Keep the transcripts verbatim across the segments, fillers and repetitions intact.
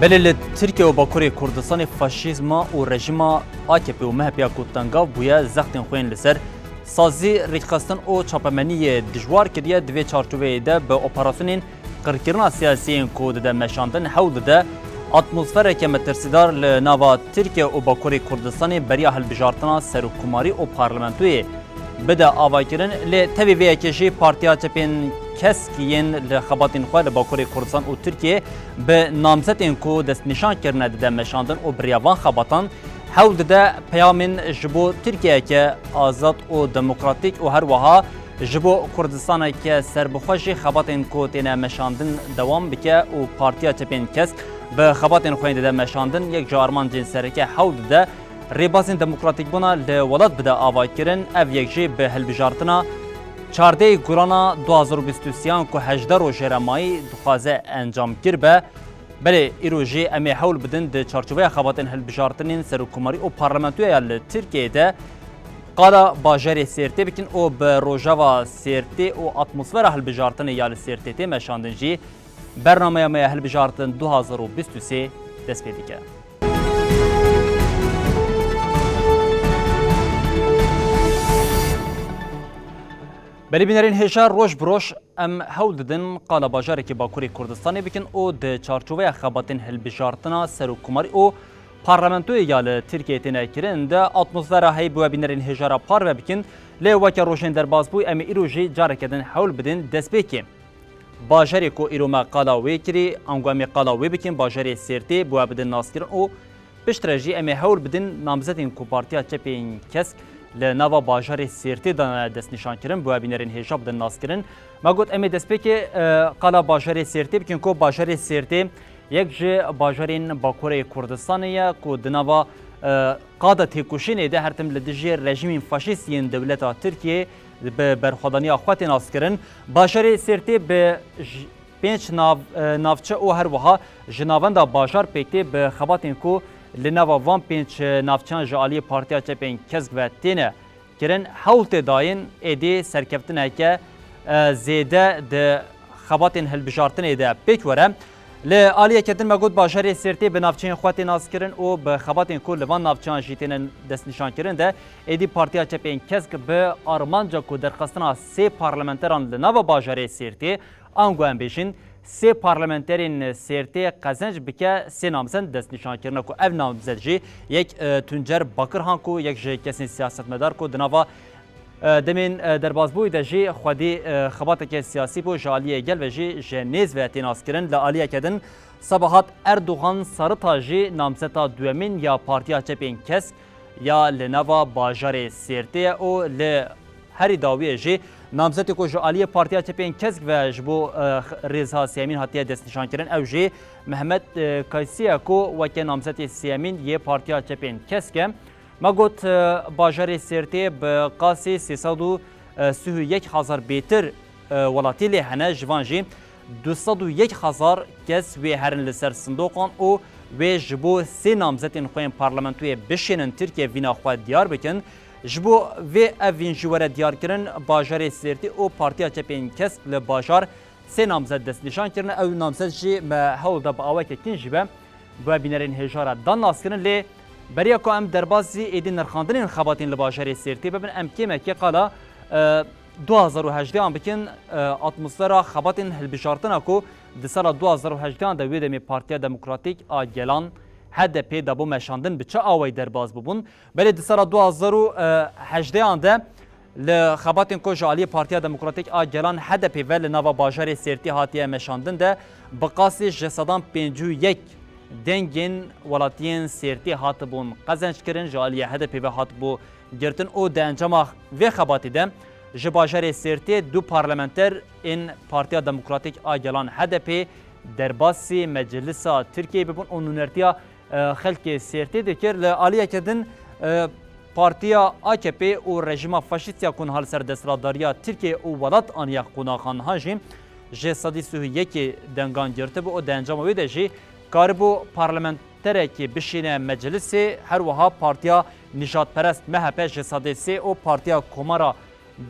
Belê li Tirkiye û Bakurê Kurdistanê faşîzma û rejîma A K P û M H P ya ku tengav bûye, zextên xwe yên li ser sazî, rêkxistin û çapemeniyê dijwar kiriye. Di vê çarçoveyê de bi operasyonên qirkirina siyasiyên ku dide meşandin hewl dide atmosfereke metirsîdar li nava Tirkiye û Bakurê Kurdistanê beriya hilbijartina serokkomarî û parlamentoyê bide avakirin. Lê tevî vê yekê jî Partiya Çepên Kesk yên li xebatên xwe li Bakurê Kurdistan û Tirkiyê bi namzetên ku destnîşan kirine dide meşandin û bi riya van xebatan hewl dide peyamên ji bo Tirkiyeyeke azad û demokratîk û her wiha ji bo Kurdistaneke serbixwe jî xebatên ku têne meşandin dewam bike û Partiya Çepên Kesk bi xebatên xwe yên dide meşandin. Yek ji armancên sereke hewl dide rêbazên demokratîkbûna li welat bide avakirin, ev yek jî bi hilbijartina çardeh Gurana du hazar û bîst û sê an ku hejdeh rojê re mayî dixwaze encamgir be. Belê îro jî em ê hewl bidin di çarçoveya xebatên hilbijartinên serokkomarî û parlamentoya ya li Tirkiyeyê de qala bajarê Sêrtê bikin û bi rojava Sêrtê û atmosfera hilbijartinê ya li Sêrtê tê meşandin jî bernameya me ya hilbijartin du hazar û bîst û sê dest pê dike. Belê bînerên hêja, roj bi roj em hewl didin qala bajarekî Bakurê Kurdistanê bikin û di çarçoveya xebatên hilbijartina serokkomarî û parlamentoyê ya li Tirkiyeyê têne kirin de atmosfera heyî bi we bînerên hêja re parve bikin. Lê weke rojên derbas bû, em ê îro jî careke din hewl bidin destpêkê bajarê ku îro me qala wê kirî, ango em ê qala wê bikin, bajarê Sêrtê bi we bidin naskirin û piştre jî em ê hewl bidin namzetên ku Partiya Çepên Kesk li nava bajarê Sêrtê de destnîşankirin, bi we bînerên hêja bidin naskirin. Me got em ê destpêkê, e, qala bajarê Sêrtê bikin ku bajarê Sêrtê yek ji bajarên Bakurê Kurdistanê ye ku di nava, e, qada têkoşînê de her tim li dijî rejîmên faşîst yên dewleta Tirkiyê bi berxwedaniya xwe tê naskirin. Bajarê Sêrtê bi j-, pênc nav-, e, navçe û her wiha ji navenda bajar pêk tê, bi xebatên ku li nava van pênc, e, navçeyan ji aliyê Partiya Çepên Kesk ve têne kirin, hewl tê dayîn êdî serkeftineke, e, zêde di xebatên hilbijartinê de pêk were. Li aliyeke din me got bajarê Sêrtê bi navçeyên xwe tê naskirin û bi xebatên ku li van navçeyan jî têne destnîşankirin de êdî Partiya Çepên Kesk bi armanca ku derxistina sê parlamenteran li nava bajarê Sêrtê, ango em bêjin, sê parlamenterên Sêrtê qezenc bike, sê namzet destnîşan kirine ku ev namzet jî yek, e, Tuncer Bakirhan ku yek ji kesên siyasetmedar ku di nava, e, demên, e, derbasbûyî de jî xwedî, e, xebateke siyasî bû, ji aliyê gel ve jî ji nêz ve tê naskirin. Li aliyeke din Sabahat Erdogan Sarita jî namzeta duyemîn ya Partiya Çepên Kesk ya li nava bajarê Sêrtê ye û li herî dawiyê jî namzetê ku ji aliyê Partiya Çepên Kesk ve ji bo, e, rêza sêyemîn hatiye destnîşankirin, ew jî Mehmet, e, Kaysi ye ku weke namzetê sêyemîn yê Partiya Çepên Kesk e. Me got, e, bajarê Sêrtê bi qasî sê sed û sî û yek hezar bêtir, e, welatî lê hene, ji van jî du sed û yek hezar kes wê herin li ser sindoqan û wê ji bo sê namzetên xwe yên parlamentoyê bişênin Tirkiye vîna xwe diyar bikin. Ji bo vê ev vîn jî were diyarkirin, bajarê Sêrtê û Partiya Çepên Kesk li bajar sê namzet destnîşan kirine. Ew namzet jî me hewl da bi aweke kin jî be bi we bînerên hêja re dan naskirin, lê beriya ku em derbasî êdî nirxandinên xebatên li bajarê Sêrtê bibin, em kêmekê qala, e, du hazar û hejdeh an bikin, e, atmosfera xebatên hilbijartina ku di sala du hazar û hejdeh an de wê demê Partiya Demokratîk a Gelan, H D P, dabû meşandin, bi çi awayî derbas bûbûn. Belê di sala du hazar û hejdeh an de li xebatên ku ji aliyê Partiya Demokratîk a Gelan, H D P, ve li nava bajarê Sêrtê hatiye meşandin de bi qasî ji sedan pêncî û yek dengên welatiyên Sêrtê hatibûn qezenc kirin, ji aliyê H D P ve hatibû girtin û di encama vê xebatê de ji bajarê Sêrtê du parlamenter ên Partiya Demokratîk a Gelan, H D P, derbasî Meclisa Tirkiyeyê bibûn û nûnertiya, e, xelkê Sêrtê dikir. Li aliyeke din, e, Partiya A K P û rejîma faşîst ya ku niha li ser desthilatdariya Tirkiyeyê û welat aniye qonaxa niha jî ji sedî sî û yekê dengan girtibû û di encama wê de jî karibû parlamenterekî bişîne meclisê. Her wiha partiya nijadperest M H P ji sedê sê û Partiya Komara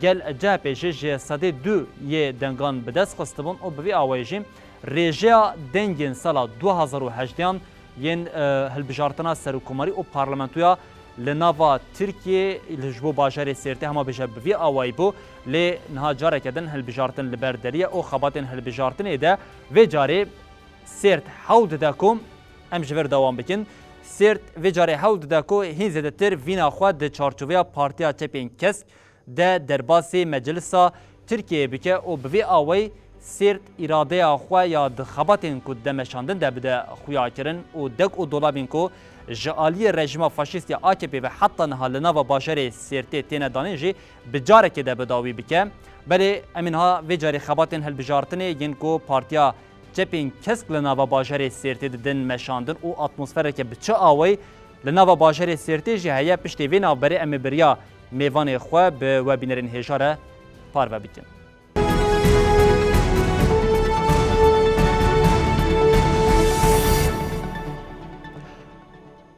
Gel, C H P, jî ji sedê du yê dengan bi dest xistibûn û bi vî awayî jî Rêjeya dengên sala du hazar û hejdeh yên, e, hilbijartina serokkomarî û parlamentoya li nava Tirkiyê li, ji bo bajarê Sêrtê hema bêje bi vî awayî bû, lê niha careke din hilbijartin li ber derî ye û xebatên hilbijartinê de vê carê Sêrt hewl dide ku em ji vir dewam bikin. Sêrt vê carê hewl dide ku hîn zêdetir vîna xwe di çarçoveya Partiya Çepên Kesk de derbasî Meclisa Tirkiyeyê bike û bi vî awayî Sêrt îradeya xwe ya di xebatên ku dide meşandin de bide xuyakirin û dek û dolabên ku ji aliyê rejîma faşîst ya A K P ve heta niha li nava bajarê Sêrtê têne danîn jî bi carekê de bi dawî bike. Belê em ê niha vê carê xebatên hilbijartinê yên ku Partiya Çepên Kesk li nava bajarê Sêrtê didin meşandin û atmosfereke bi çi awayî li nava bajarê Sêrtê jî heye, piştê vê navberê em ê beriya mêvanê xwe bi we bînerên hêja re parve bikin.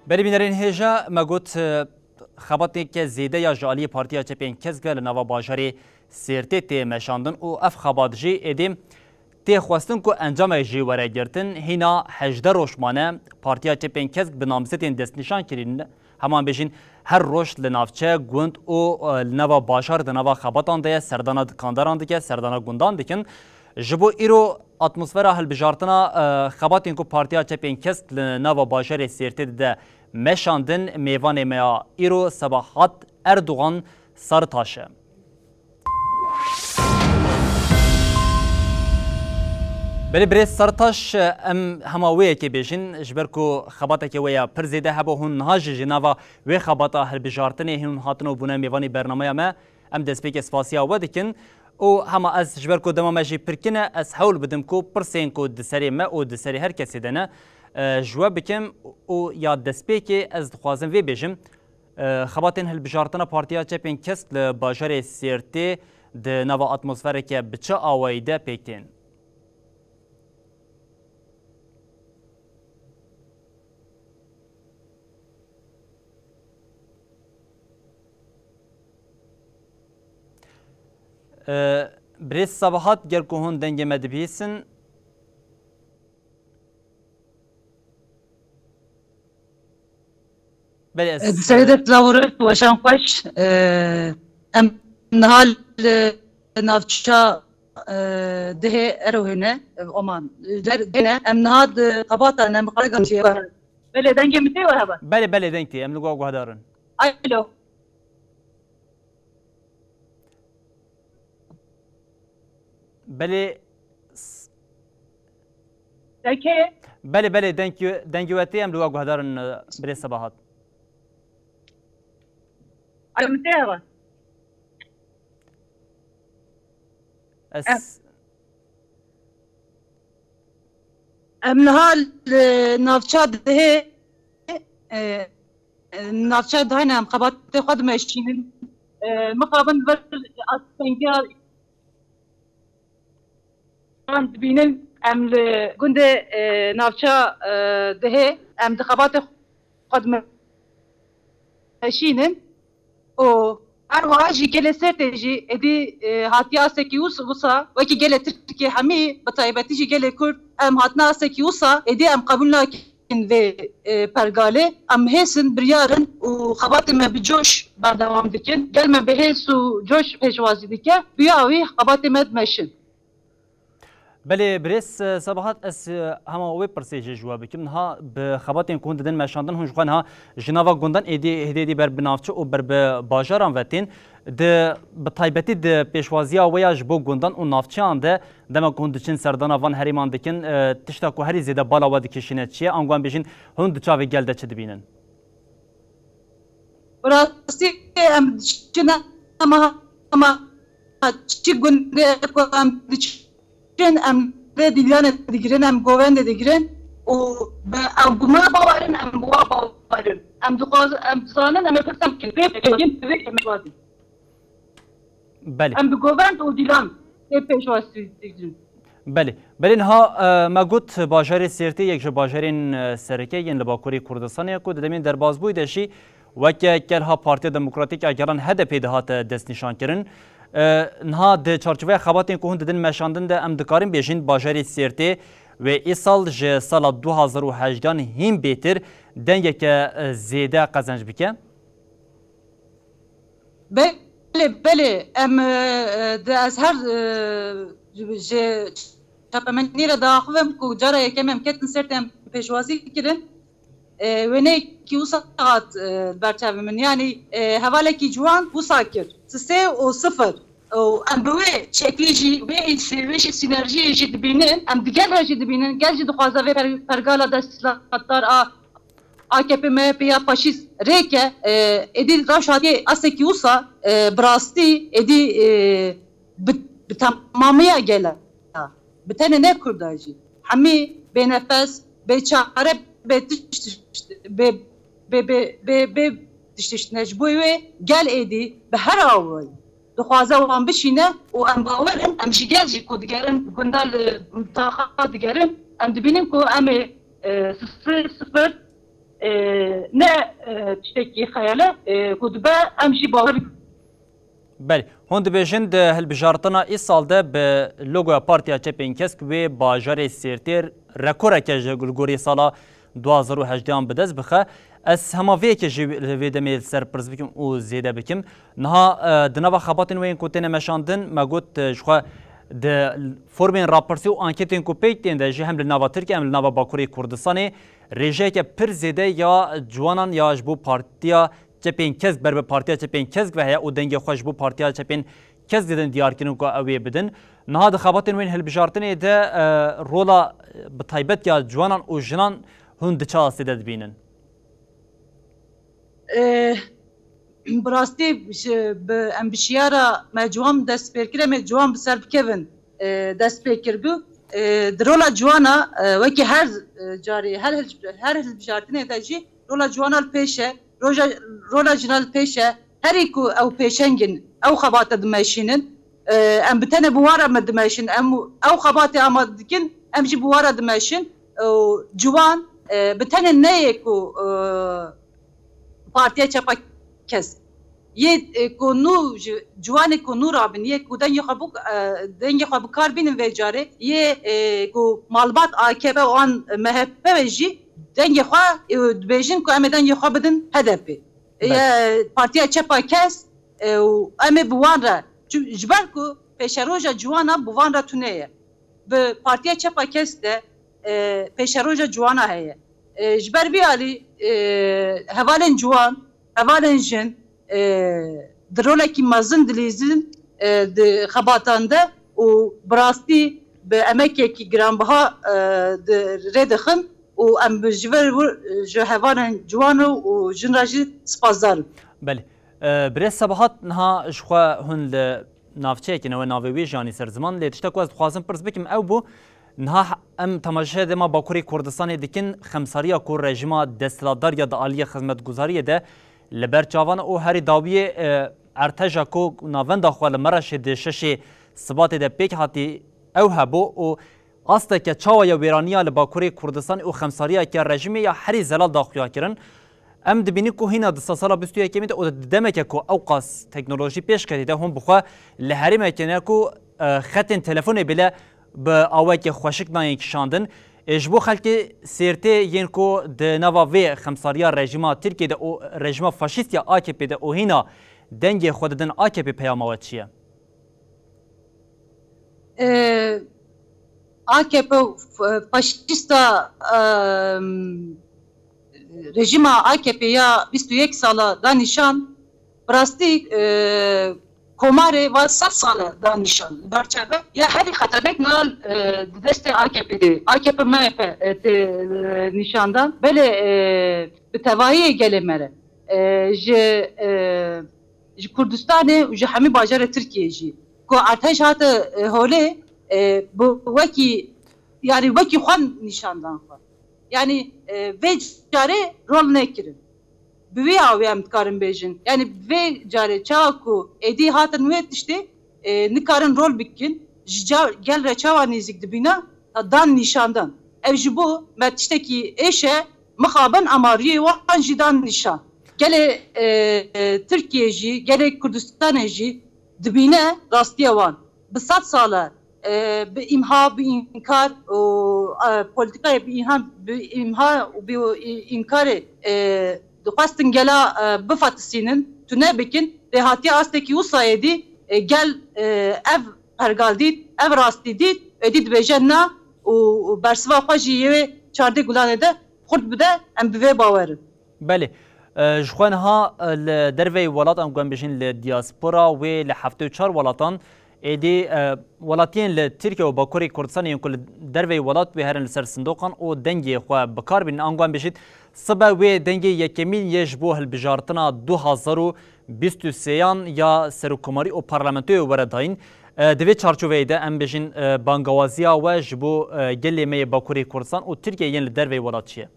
Belê bînerên hêja, me got, e, xebateke zêde ya ji aliyê Partiya Çepên Kesk ve li nava bajarê Sêrtê tê meşandin û ev xebat jî êdî tê xwestin ku encamek jî were girtin. Hîna hejdeh roj mane Partiya Çepên Kesk bi namzetên destnîşan kirîn. Heman bêjin her roj li navçe, gund û, e, li nava bajar di nava xebatan de ye, serdana dikandaran dike, serdana gundan dikin. Ji bo îro atmosfera hilbijartina, e, xebatên ku Partiya Çepên Kesk li nava bajarê Sêrtê dide meşandin, mêvanê me ya îro Sebahat Erdogan Saritaş e. Belê birêz Saritaş, em hema wê yekê bêjin, ji ber ku xebateke we ya pir zêde hebe, hûn niha jî ji nava wê xebata hilbijartinê hûn hatin û bûne mêvanî bernameya me, em destpêkê spasiya we dikin. Û hema ez, ji ber ku dema me jî pir kin e, ez hewl bidim ku pirsên ku di serê me û di serê her kesê de ne, e, ji we bikim û ya destpêkê ez dixwazim vê bêjim. Xebatên hilbijartina Partiya Çepên Kesk li bajarê Sêrtê di nava atmosfereke bi çi awayî de pêk tên? Birêz Sabahat, ger ku hûn dengê me dibihîsin. Belê, ez, e, di serê de silav û rêz û weşan xweş. E, em niha li navça, e, dihê Erohê ne, e, Oman. Der-, dê ne, em niha di xebata ne, miqalega çiye. Belê, dengê min tê we hebe? Belê, belê, deng tê. Em li we guhdar in. Alo. Belê, s-, Dengê? Belê, belê, dengê, dengê we tê, em li we guhdar in, e, birêz Sebahat. Alo, min tê hebe? Ez Em, em niha li navça dihê, e, navçe dayne em xebatê xwe dimeşînin. E, mixabin vir astengiya dibînin, em li gundê, e, navça, e, dihê em di xebatê xwe dimeşînin û her wiha jî gelê Sêrtê jî êdî, e, hatiye asekî wis-, wisa wekî gelê Tirkiyê hemî, bi taybetî jî gelê Kurd em hatine asekî wisa êdî em qebûl nakin. Vê, e, pergalê. Em hêz in, biryar in û xebatê me bi coş berdewam dikin. Gel me bi hêz û coş pêşwazî dike, bi wî awî xebatê me dimeşin. Belê, birêz, e, Sebahat, ez, e, hema wê pirsê jî ji we bikim. Niha bi xebatên ku hûn didin meşandin, hûn ji xwe niha ji nava gundan êdî, hêdî êdî ber bi navçe û ber bi bajaran ve tên. Di, bi taybetî di pêşwaziya we ya ji bo gundan û navçeyan de, dema ku hûn diçin serdana van herêman dikin, e, tişta ku herî zêde bala we dikişîne çi ye? Ango em bêjin, hûn di çavê gel de çi dibînin? Bi rastî em diçin, em hema çi gundê ku em diçin, em vê dîlanê digirin, em govendê digirin û bi, em bi me bawer in, em bi we bawer in. Em dixwazin, em dizanin, em ê pirsan bikin. Vê pêşwazî, vê pêşwazî. Belê. Em bi govend û dîlan vê pêşwazî digirin. Belê. Belê niha, e, me got bajarê Sêrtê yek ji bajarên, e, sereke yên li Bakurê Kurdistanê ye ku di demên derbazbûyî de jî weke kelha Partiya Demokratîk a Gelan, H D P, dihate destnîşankirin. E, niha di çarçoveya xebatên ku hûn didin meşandin de em dikarin bêjin bajarê Sêrtê wê îsal ji sala du hazar û hejdehan hîn bêtir dengeke, e, zêde qezenc bike? Belê, belê. Em, e, e, de ez her, e, ji çapemeniyê re diaxivim ku cara yekem em ketin Sêrtê em pêşwazî kirin. E, wêneyekî wisa hat, e, ber çavê min. Yanî, e, hevalekî ciwan wisa kir. Sisê û sifir. Û em bi wê şeklî jî, wê însê, wê jî sînerjiyê jî dibînin. Em di gel re jî dibînin. Gel jî dixwaze vê per-, pergala desthilatdar a A K P M H P ya faşîst rêke, e, êdî rewş hatiye astekî wisa, e, bi rastî êdî, e, bi, bi temamiya gel e. Bi tenê ne Kurda jî. Hemî bênefes, bêçare, bê tişt, bê, bê, bê, bê, bê tişt tiştine. Ji bo wê gel êdî bi her awayî dixwaze wan bişîne û em bawer in, em ji gel jî ku digerin, gunda li taxa digerin, em dibînin ku em ê, e, sifir sifir, e, ne, e, tiştekî xeyal e, e, ku dibe, em jî bawer Belê. Hûn dibêjin di hilbijartina îsal de bi logoya Partiya Çepên Kesk wê bajarê Sêrtê rekoreke ji li gorî sala du hazar û hejdehan bi dest bixe. Ez hema vê yekê jî li vê demê li ser pirs bikim û zêde bikim. Niha, e, di nava xebatên wê yên ku têne meşandin, me got, e, ji xwe di formên rapirsî û anketên ku pêk tên de jî hem li nava Tirkiye hem li nava Bakurê Kurdistanê rêjeyeke pir zêde ya ciwanan ya ji bo Partiya Çepên Kesk ber bi Partiya Çepên Kesk ve heye û dengê xwe ji bo Partiya Çepên Kesk didin diyar kirin ku ew ê bidin. Niha di xebatên wên hilbijartinê de, e, rola, e, bi taybet ya ciwanan û jinan hûn di çi astê de dibînin? E, bi rastî ji, bi, em bi şiyara me ciwan dest pê kir, em ê ciwan bi ser bikevin, e, dest pê kiribû. E, di rola ciwana, e, wekî her, e, carê, her hilb-, her hilbijartinê de jî rola ciwana li pêş e, roja, rola jina li pêş e. Herî ku ew pêşeng in, ew xebate dimeşînin. E, em bi tenê bi wan re me dimeşin, em ew xebatê amade dikin, em jî bi wan re dimeşin. E, ciwan, e, bi tenê ne yê ku, e, Partiya Çepa Kesk. Yê, e, ku nû ji, ciwanê ku nû rabin, yê ku dengê xwe bik-, e, dengê xwe bi kar bînin vê carê, yê, e, ku malbat A K P û an M H P ve jî dengê xwe, e, dibêjin ku em ê dengê xwe bidin H D P. E, Belê. Partiya Çepa Kesk, e, û em ê bi wan re, çi-, ji ber ku pêşeroja ciwana bi van re tune ye. Bi Partiya Çepa Kesk de, e, pêşeroja ciwana heye. E, ji ber vî alî, e, hevalên ciwan, hevalên jin, e, di rolekî mezin dilîzin, e, di xebatan de û bi rastî bi emekekî giranbiha, e, di rê dixin û em bi ji vir wir, ji hevalên ciwan û jin re jî spasdar im. Belê. E, Birêz Sebahat, niha ji xwe hûn li navçeyekê ne, we navê wê jî anî ser ziman, lê tişta ku ez dixwazim pirs bikim ew bû, niha he-, em temaşe dema Bakurê Kurdistanê dikin, xemsariya ku rejîma desthilatdar ya di aliyê xizmetguzariyê de li ber çavan û herî dawiyê, e, erteja ku navenda xwe li Mereşê di şeşê Sibatê de pêk hatî ew hebû û asteke çawa ya wêraniya li Bakurê Kurdistanê û xemsariyeke rejîmê ya herî zelal da xuya kirin. Em dibînin ku hîna di sesala bîst û yekemî de û di demeke ku ewqas teknolojî pêş ketî de hûn bi xwe li herêmekê ne ku, e, xetên telefonê bile bi aweke xweşik nayên kişandin. Ê ji bo xelkê Sêrtê yên ku di nava vê xemsariya rejîma Tirkiyê de û rejîma faşîst ya A K P de û hîna dengê xwe didin A K P peyama we çi ye? E, A K P f-, faşîsta, e, rejîma A K P ya bîst û yek sala da nîşan, bi rastî, e, komarê va sed sala da nîşan. Berçave ya herî xeternek nal, e, di destê A K P de, A K P M H P, e, tê, e, nîşan dan. Belê, e, bi tevahiyê gelê me re, e, ji, e, ji Kurdistanê û ji hemî bajarê Tirkiyê jî ku erdhej hate, e, holê, e, bi wekî, yanî wekî xwe nîşan dan xwe. Yanî, e, vê carê rol nekirin. Bi wî awê em dikarin bêjin. Yanî vê carê çawa ku êdî hatin wê tiştê, e, nikarin rol bikin, ji ca-, gel re çawa nêzîk dibîne, dan nîşandan. Ev ji bo me tiştekî êş e, mixabin ama rûyê wan jî dan nîşan. Gelê, e, e, Tirkiyê jî, gelê Kurdistanê jî dibîne rastiya wan. Bi sed sal e, e, bi îmha, bi înkar û, e, polîtîkayê bi îmha, bi îmha û bi î-, înkarê, e, dixwestin gela, e, bifatisînin, tune bikin, lê hatiye astekî wisa êdî, e, gel, e, ev pergal dît, ev rastî dît, êdî dibêje na û, û bersiva xwe jî yê wê çardeh gulanê de xurt bide, em bi vê bawer in. Belê. E, ji xwe niha, e, li derveyî welat, em guhem bêjin li diaspora wê li heftê û çar welatan êdî, e, welatiyên li Tirkiye û Bakurê Kurdistanê yên ku li derveyî welat wê herin li ser sindoqan û dengê xwe bi kar bînin. An guhem bêjît sibe wê dengê yekemîn yê ji bo hilbijartina du hazar û bîst û sêyan ya serokkomarî û parlamentoyê were dayîn. E, di vê çarçoveyê de em bêjin, e, bangawaziya we ji bo, e, gelê me yê Bakurê Kurdistan û Tirkiye yên li derveyî welat çi ye?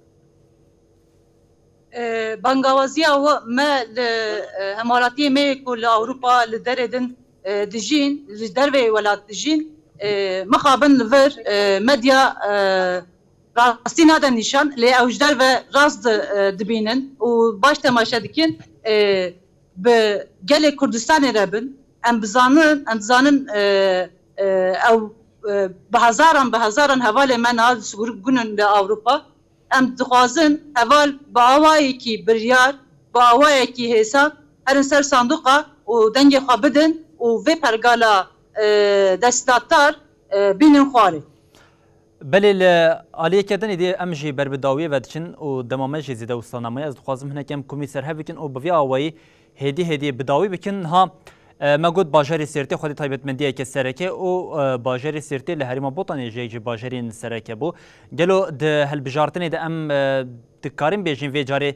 E, bangawaziya we, me li, e, hemwelatiyê me yê ku li Ewropa, li derê din, e, dijîn, li derveyê welat dijîn, e, mixabin li vir, e, medya, e, rastî nade nîşan, lê ew ji derve rast di-, e, dibînin û baş temaşe dikin, e, bi gelê Kurdistanê re bin. Em bizanin, em dizanin, e, e, ew, e, bi hezaran, bi hezaran hevalê me niha li sigurik gunin li Ewropa. Em dixwazin heval bi awayekî biryar, bi awayekî hêsan herin ser sanduqa û dengê xwe bidin û vê pergala, e, desthilatdar, e, bînin xwarê. Belê, li aliyeke din êdî em jî ber bi dawiyê ve diçin û dema me jî zêde wisa nemaye. Ez dixwazim hinek em komî ser hev bikin û bi vî awayî hêdî hêdî bi dawî bikin. Niha, e, me got bajarê Sêrtê xwedî taybetmendiyeke sereke û, e, bajarê Sêrtê li herêma Botanê ji yek ji bajarên sereke bû. Gelo di hilbijartinê de em, e, dikarin bêjin vê carê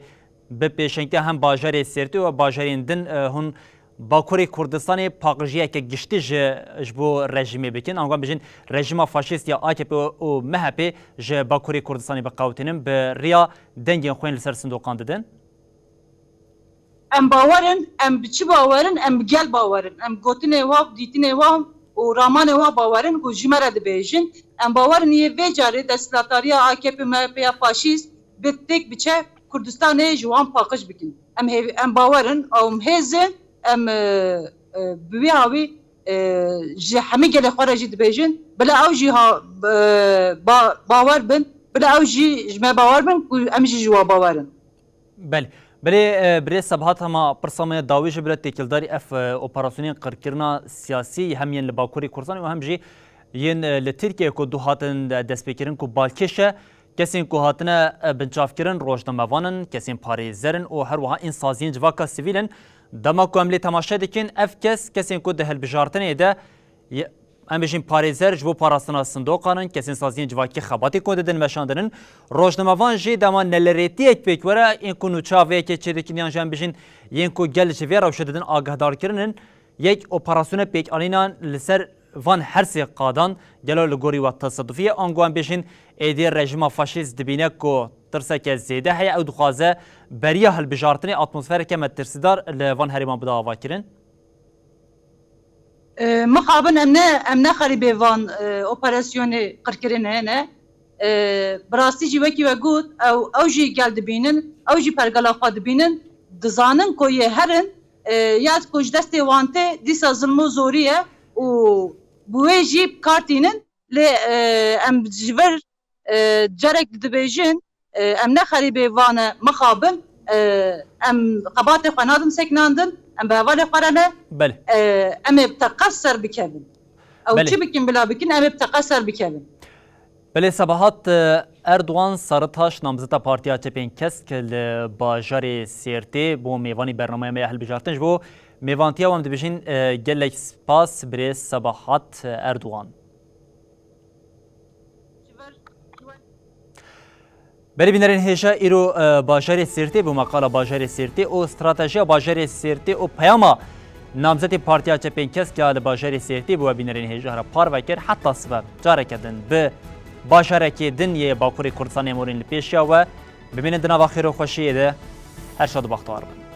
bi pêşengtiya hem bajarê Sêrtê û bajarên din, e, hûn Bakurê Kurdistanê paqijiyeke giştî ji, ji bo rejîmê bikin? Anguan bijin rejîma faşîst ya A K P û M H P ji Bakurê Kurdistanê biqewtînin, bi riya dengên xwe yên li ser sindoqan didin? Em bawer in, em bi çi bawer in? Em bi gel bawer in. Em gotinê wa, dîtinê wa û ramanê wa bawer in ku ji me re dibêjin. Em bawer in yê vê carê desthilatdariya A K P M H P ya faşîst bi têk biçe Kurdistanê ji wan paqij bikin. Em hêv-, em bawer in, em hêz in, em, e, e, bi wî hawî, e, ji hemî gelê xwe re jî dibêjin, bila ew jî ha, e, ba-, bawer bin, bila ew jî ji me bawer bin ku em jî ji wan bawer in. Belê. Belê, e, birêz Sebhat, hema pirsa me ya dawî ji bo têkildarî ev, e, operasyonên qirkirina siyasî hem yên li Bakurê Kurdistanê û hem jî yên, e, li Tirkiyeyê ku du hatin, e, destpêkirin ku balkêş e. Kesên ku hatine, e, binçavkirin rojnamevan in, kesên parêzer in û her wiha ên saziyên civaka sivîl in. Dema ku em lê temaşe dikin, ev kes, kesên ku di hilbijartinê de ye-, em bêjin parêzer ji bo parastina sindoqan in, kesên saziyên civakî xebatê ku didin meşandin in. Rojnamevan jî dema nelerêtiyek pêk were, ên ku nûça vê yekê çêdikin yan jî em bêjin yên ku gel ji vê rewşê didin agahdarkirin in, yek operasyona pêkanînan li ser van her sê qadan gelo li gorî we tesedufî ye? Ango em bêjin êdî rejîma faşîst dibîne ku tirseke zêde heye, ew dixwaze beriya hilbijartinê atmosfereke metirsîdar li van herêman bide avakirin? E, mixabin em ne, em ne xerîbê van, e, operasyonê qirkirinê ne. E, bi rastî jî wekî we got, ew, ew jî gel dibînin, ew jî pergala xwe dibînin, dizanin ku yê herin, e, ya ku ji destê wan tê, dîsa zilm û zorî ye û bi wê jî bi kar tînin. Lê, e, em ji vir, e, carek dibêjin, e, em ne xerîbê van e, mixabin, e, em xebatê xwe nadin seknandin, em bi hevalê xwe re ne, Belê. e, em ê bi teqez ser bikevin. Ew Belê. çi bikin bila bikin, em ê bi teqez ser bikevin. Belê Sebahat, e, Erdoğan Sarıtaş, namzeta Partiya Çepên Kesk li bajarê Sêrtê bû mêvanî bernameya me ya hilbijartin. Ji bo mêvantiya wan dibêjin, e, gelek spas birêz Sebahat Erdoğan. Belê bînerên hêja, îro, e, bajarê Sêrtê bû, meqala bajarê Sêrtê û stratejiya bajarê Sêrtê û peyama namzetê Partiya Çepên Kesk ya li bajarê Sêrtê bû, we bînerên hêja re parve kir. Heta sibe careke din bi bajarekê din yê Bakurê Kurdistanê morên li pêşiya we. Bimînin di nava xêr û xweşiyê de. Her şad û bextewar bin.